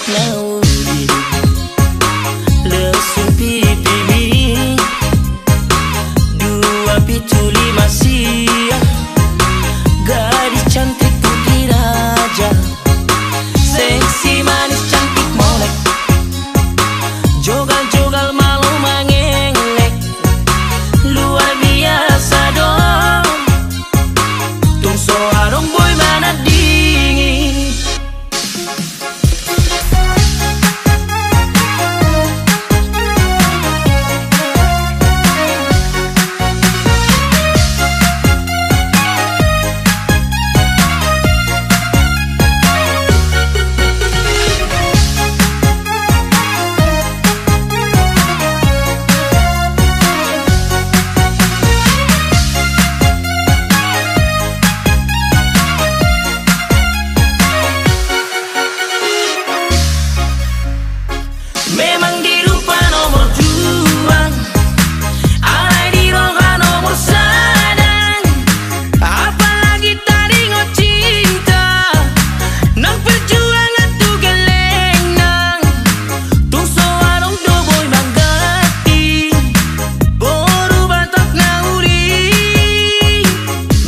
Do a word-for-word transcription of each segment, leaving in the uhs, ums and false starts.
Nauli, lesung pipimi, dua pitu lima sia, gadis cantik putri raja, seksi manis cantik molek, jogal-jogal malo mangelek, luar biasa do. Tung so adong boi manandingi. Memang di rupa nomor dua, alai di roha nomor sada. Apalagi taringot cinta, nang perjuangan tu gellengnang. Tung so adong do boi mangganti, boru Batak na uli.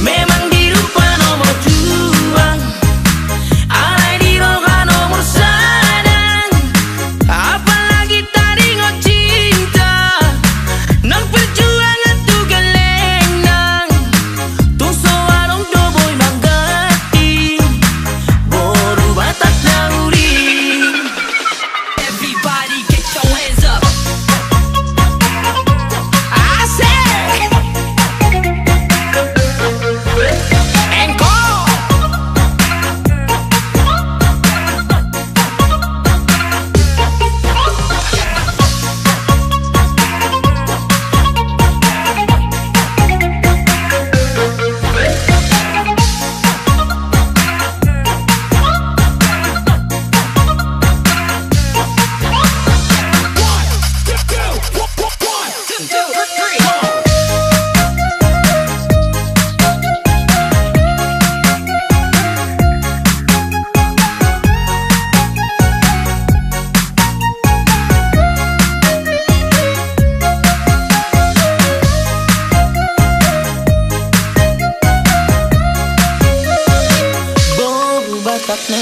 Memang di rupa nomor dua, alai di roha nomor sada. Apalagi taringot cinta, nang perjuangan tu gellengnang. Tung so adong do boi mangganti, boru Batak na uli. Everybody get your hands up. Asik. Encore. Boru Batak na